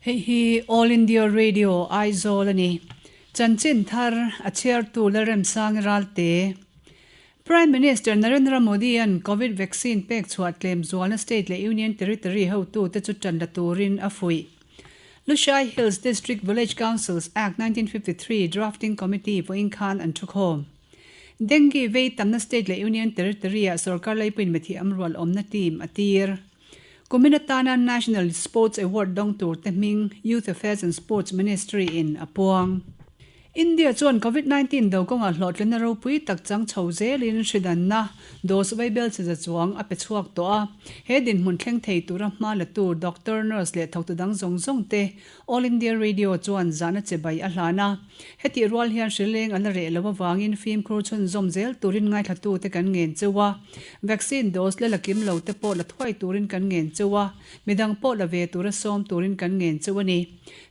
Hei hi All India Radio Aizawl a ni. Chanchin thar a chhiartu Lalremsangi Ralte. Prime Minister Narendra Modi-a'n Covid vaccine pek chhuah tlem zualna state leh Union Territory hotute chu tan la turin a fuih. Lushai Hills District Village Councils Act 1953 Drafting Committee vawiin khan an thukhawm. Dengue vei tamna state leh Union Territory-ah sorkar leipuiin mithi amrual awmna team a tir. Kumin atana National Sports Award dawng tur te hming Youth Affairs and Sports Ministry in a puang. India chuan Covid 19 do kawngah hlawhtlinna ropui tak chang chho zelin hridanna dose vaibel chi za chuang a pe chhuak tawh a. He dinhmun thleng thei tura hma la tu doctor, nurse leh thawktu dang zawng zawng te All India Radio chuan zahna che bai a hlan a. Hetih rual hian hrileng a la reh lo avangin fimkhur chhunzawm zel turin ngaithlatute kan ngen cheu a. Vaccine dose la la kim lo te pawh la thuai turin kan ngen cheu a, midang pawh la ve tura sawm turin kan ngen cheu a ni.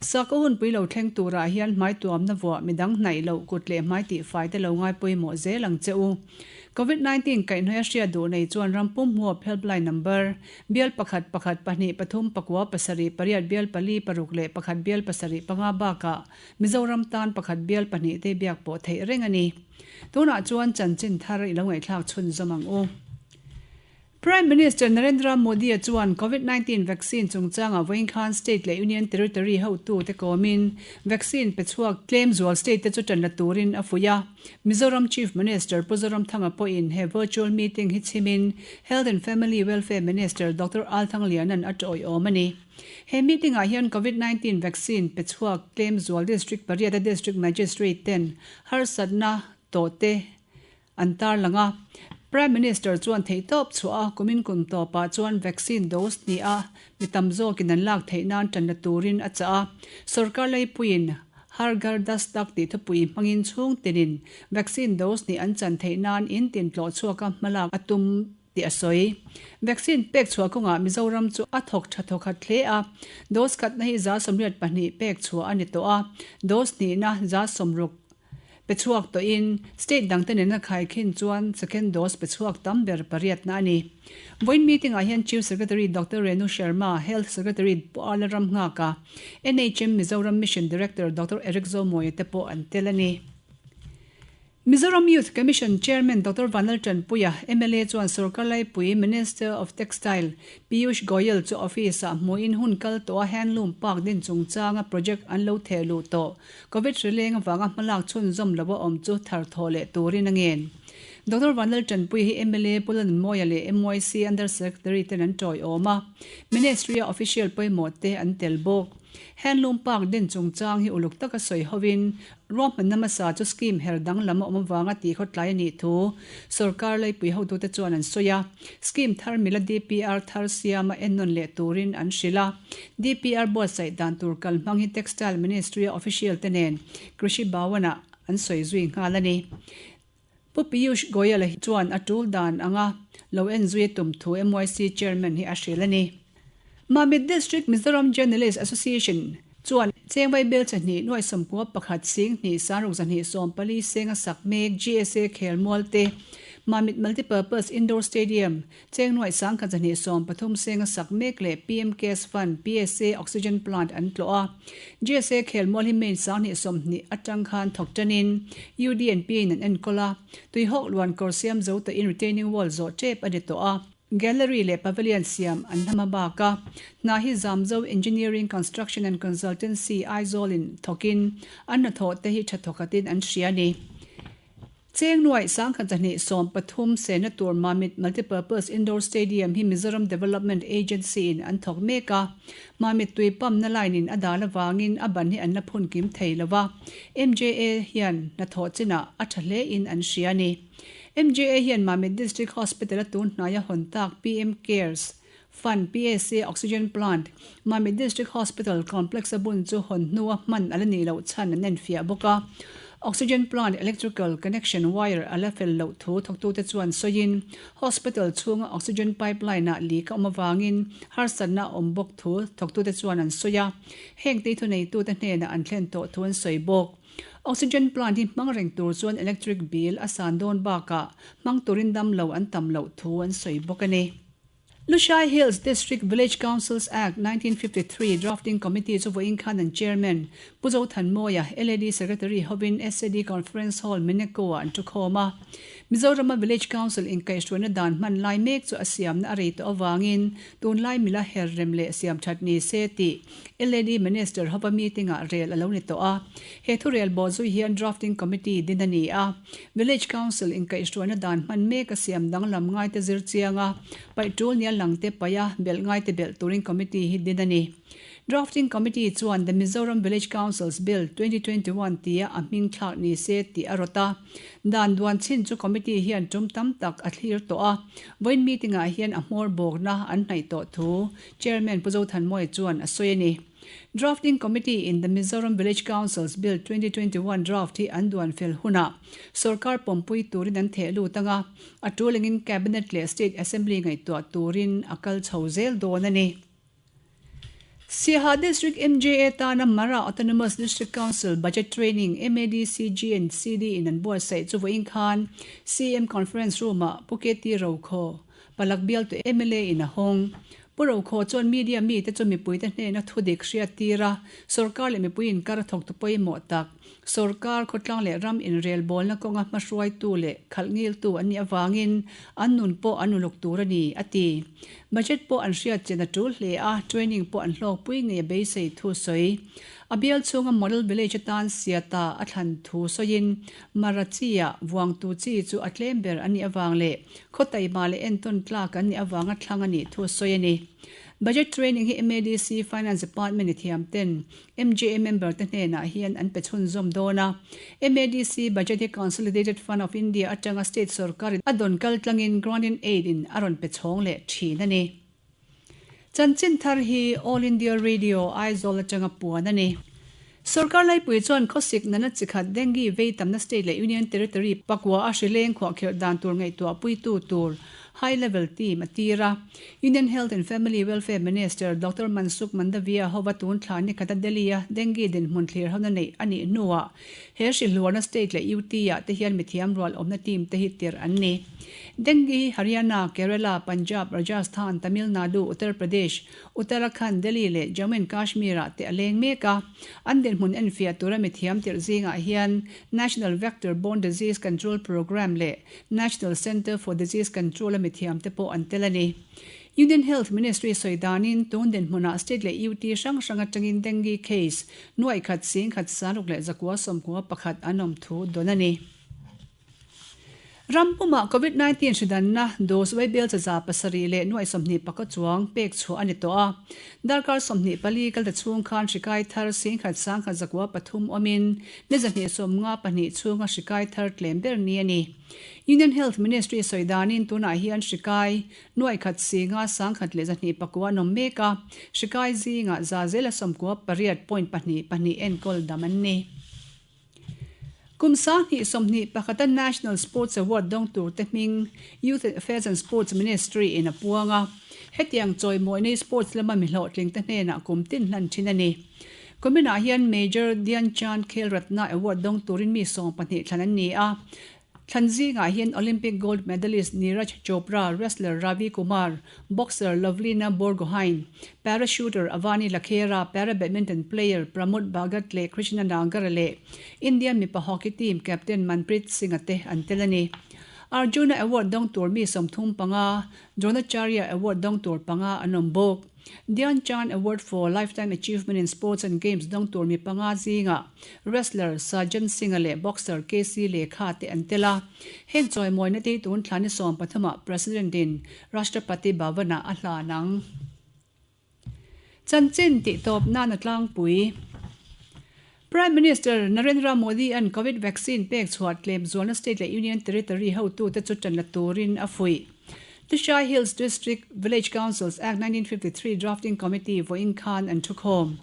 Sakhaw hunpui lo thleng turah hian hmai tuamna vuah midang hnaih loh kut leh hmai tihfai te lo ngai pawimawh zel ang che u. Covid 19 kaihhnawih a hriat duh nei chuan rampum huap helpline number Bial pakhat pakhat pahnih pathum pakua pasarih pariat bial pali paruk leh pakhat bial pasarih panga bakah Mizoram tan pakhat bial pahnih te biak pawh theih reng a ni. Tunah chuan chanchin thar i lo ngaihthlak chhunzawm ang u. Prime Minister Narendra Modi-a chuan Covid 19 vaccine chungchangah vawiin khan state leh union territory hotute kawmin vaccine pe chhuak tlem zual state te chu tan la turin a fuih a. Mizoram Chief Minister Pu Zoramthanga pawhin he virtual meeting hi chhimin Health and Family Welfare Minister Doctor Al Thangliana'n a ṭawiawm a ni. He meeting ah hian Covid 19 vaccine pe chhuak tlem zual District pariat a District Magistrate ten harsatna tawh te an tarlang a. Prime Minister chuan theihtawp chhuah a kumin kum tawpah chuan vaccine dose hnih a mi tam zawkin an lak theih nan ṭan la turin a chah a. Sorkar leipuiin Har Ghar Dastak tih thupui hmangin chhung tinin vaccine dose hnih an chan theih nan in tin tlawh chhuak a hmalak a tum tih a sawi. Vaccine pek chhuah kawngah Mizoram chu a thawk tha thawkhat hle a, dose khatna hi 82 pek chhuah a ni tawh a, dose hnihna 60 pe chhuak tawhin state dangte nena khaikhin chuan second dose pe chhuak tam ber pariatna a ni. Vawiin meeting-ah hian Chief Secretary Doctor Renu Sharma, Health Secretary Pu Arla Ramnghaka, NHM Mizoram Mission Director Doctor Eric Zomuaia te pawh an tel a ni. Mizoram Youth Commission Chairman Doctor Vanlal Tanpuia, mla chuan Sorkar Laipui Minister of Textile Piyush Goyal chu office-ah hmuhin hun kal tawha handloom park din chungchanga project an lo theh luh tawh Covid hrileng avanga hmalak chhunzawm lo a awm chu thar thawh leh turin a ngen. Doctor Vanlal Tanpuia hi mla Pu Lanmawia leh MYC Under Secretary ten an tawiawm a, Ministry-a official pawimawh te an tel bawk. Handloom Park din chungchang hi uluk taka sawi hovin ruahmanna hmasa chu scheme her danglam a awm avanga tih khawtlai a nih thu sorkar laipui hotute chuan an sawi a. Scheme thar mila DPR thar siama ennawn leh turin an hrilh a. DPR buatsaih dan tur kal hmang hi Textile Ministry-a official te nen Krishi Bhawan-ah an sawi zui nghal a ni. Pu Piyush Goyal-a chuan a tul dan anga lo en zui a tum thu MYC Chairman hi a hrilh a ni. Mamit District Mizoram Journalist Association chuan Chengvai Bel chahnih nuai sawmkua pakhat sing hnih sangruk zahnih sawmpali senga sak mek GSA Khelmual te Mamit Multipurpose Indoor Stadium Cheng nuaih sangkhat zahnih 13 senga sak mek leh PM Cares Fund, PSA Oxygen Plant an tlawh a. GSA khelmual hi May 20 20 atang khan thawk tanin UDNP in an enkawl a. Tuihawk luan kawr siam zo tawhin retaining wall zawh tep a ni tawh a. Gallery leh pavilion siam an hlama bak a. Hna hi Zamzo Engineering Construction and Consultancy Aizawl in thawkin an hnathawh te hi tha thawkhatin an hria a ni. Cheng nuaih sangkhat zahnih 13 sehna tur Mamit Multipurpose Indoor Stadium hi Mizoram Development Agency in an thawk mek a. Mamit tui pump na line in a dal avangin a ban hi an la phun kim thei lo va. MJA hian hnathawh chinah a tha hle in an hria a ni. MJA hian Mamit District Hospital a tun hnaia hawn tak PM Cares Fund, PSA Oxygen Plant, Mamit District Hospital Complex a bun chu hawn hnua hman a la nih loh chhan an enfiah bawk a. Oxygen Plant Electrical Connection Wire a la fel loh thu thawktute chuan sawiin, Hospital chhunga Oxygen Pipeline ah leak a awm avangin harsatna a awm bawk thu thawktute chuan an sawi a. Heng tei thuneitute hnenah an thlen tawh thu an sawi bawk. Oxygen Plant hi hmang reng tur chuan electric bill a san dawn bakah hmang turin dam lo an tam loh thu an sawi bawk a ni. Lushai Hills District Village Councils Act, 1953 Drafting Committee chu vawiin khan an Chairman, Pu Zothanmawia, LAD Secretary hovin SAD Conference Hall, Meneko-ah an thukhawm a. Mizorama Village Council inkaihhruaina dan hman lai mek chu a siamna a rei tawh avangin tunlai mila her rem leh siam that ni se tih LAD Minister hova meeting-ah rel a lo ni tawh a. He thurel bawh zui hian Drafting Committee din a ni a. Village Council inkaihhruaina dan hman mek a siam danglam ngaite zir chiang a, paih tul nia langte paih a, belh ngaite belh turin Committee hi din a ni. Drafting Committee chuan The Mizoram Village Councils Bill, 2021 tia a hming thlak ni se tih a rawt a. Dan duan chin chu Committee hian tum tam tak a thlir tawh a, vawiin meeting-ah hian a hmawr bawkna an hnaih tawh thu Chairman Pu Zothanmawia chuan a sawi a ni. Drafting Committee in The Mizoram Village Councils Bill, 2021 draft hi an duan fel hunah sorkar pawmpui turin an theh lut ang a, a tul angin Cabinet leh State Assembly ngaihtuah turin a kal chho zel dawn a ni. Siaha District MJA tana Mara Autonomous District Council Budget Training, MADCG and CD in an buatsaih chu vawiin khan CM Conference Room-ah Pu KT Rokhaw, Palak bialtu mla in a hawng. Pu Rokhaw chuan media mite chu mipuite hnena thu dik hriat tir a, sorkar leh mipui inkar a thawktu pawimawh tak, sorkar, khawtlang leh ram inrelbawlna kawnga hmahruaitu leh khalh ngiltu an nih avangin an nun pawh an uluk tur a ni, a ti. Budget pawh an hriat chen a tul hle a, training pawh an hlawkpui ngei a beisei thu sawi. A bial chhunga model village atan Siata a thlan thu sawiin Marachi-ah vuangtu chi chu a tlem ber a nih avang leh Khaw taima leh entawn tlak an nih avanga thlang a nih thu a sawi a ni. Budget training hi MADC Finance Department i thiam ten MJA member te hnenah hian an pe chhunzawm dawn a. MADC budget hi Consolidated Fund of India atanga state sorkarin a dawn kal tlangin Grant in Aid in a rawn pe chhawng leh thin a ni. Chanchin thar hi All India Radio, Aizawl atanga puan a ni. Sorkar laipui chuan khawsik nana chi khat dengue vei tamna state leh union territory pakua a hrileng khuahkhirh dan tur ngaihtuah puitu tur high level team a tir a. Union Health and Family Welfare Minister Doctor Mansukh Mandaviya hova tun thla ni khata Delhi-a dengue dinhmun thlir hona neih a nih hnuah He hrilhluarna state leh UT ah te hian mithiam rual awmna team te hi tirh an ni. Dengue hi Haryana, Kerala, Punjab, Rajasthan, Tamil Nadu, Uttar Pradesh, Uttarakhand, Delhi leh Jammu and Kashmir ah te a leng mek a. An dinhmun enfiah tura mithiam tirh zingah hian National Vector Borne Disease Control Programme leh National Centre for Disease Control a mithiam te pawh an tel a ni. Union Health Ministry sawi danin tun dinhmunah state leh UT hrang hrang atangin dengue case nuaih khat 10,000 saruk leh zakua 91 an awm thu dawn a ni. Ram pumah Covid 19 hridanna dose vaibel chaza pasarih leh nuaih 20 paka chuang pek chhuah a ni tawh a. Darkar 24 kalta chhung khan hri kai thar 10,000 sangkhat zakua pathum awmin ni zahnih sawmnga pahnih chhunga hri kai thar tlem ber ni a ni. Union Health Ministry sawi danin tunah hian hri kai Nuaih khat singa 10,000 leh 209 an awm mek a, hrikai zingah za zela 98 point pahnih pahnih enkawl dam an ni. Kum 20 21 a National Sports Award dawng turte hming Youth Affairs and Sports Ministry in a puang a, hetiang chawimawina hi sports lama mi hlawhtlingte hnenah kum tin hlan thin a ni. Kuminah hian Major Dhyan Chand Khel Ratna Award dawng turin mi 12 thlan an ni a, Thlan zingah hian Olympic gold medalist Neeraj Chopra, wrestler Ravi Kumar, boxer Lovlina Borgohain, para shooter Avani Lakhera, para badminton player Pramod Bhagat leh Krishna Nagara leh India mipa hockey team captain Manpreet Singh-a te an tel a ni. Arjuna Award dawng tur mi 35, Dronacharya Award dawng tur panga an awm bawk. Dhyan Chand Award for Lifetime Achievement in Sports and Games dawng tur mi panga zingah wrestler Sajan Singh-a leh boxer KC Lekha te an tel a. Heng chawimawina te hi tun thla ni 13 ah President-in Rashtrapati Bhavan-ah a hlan ang. Chanchin tih tawp nan a tlangpui. Prime Minister Narendra Modi-a'n Covid vaccine pek chhuah tlem zualna state leh union territory hotute chu tan la turin a fuih. Tushai Hills District Village Councils Act 1953 Drafting Committee vawiin khan an thukhawm.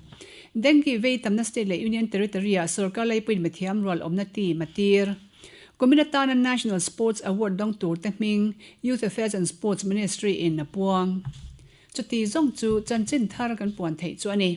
Dengue vei tamna state leh union territory-ah sorkar leipuiin mithiam rual awmna team a tir. Kumin atana National Sports Award dawng turte hming Youth Affairs and Sports Ministry-in a puang. Chuti zawng chu chanchin thar kan puan theih chu a ni.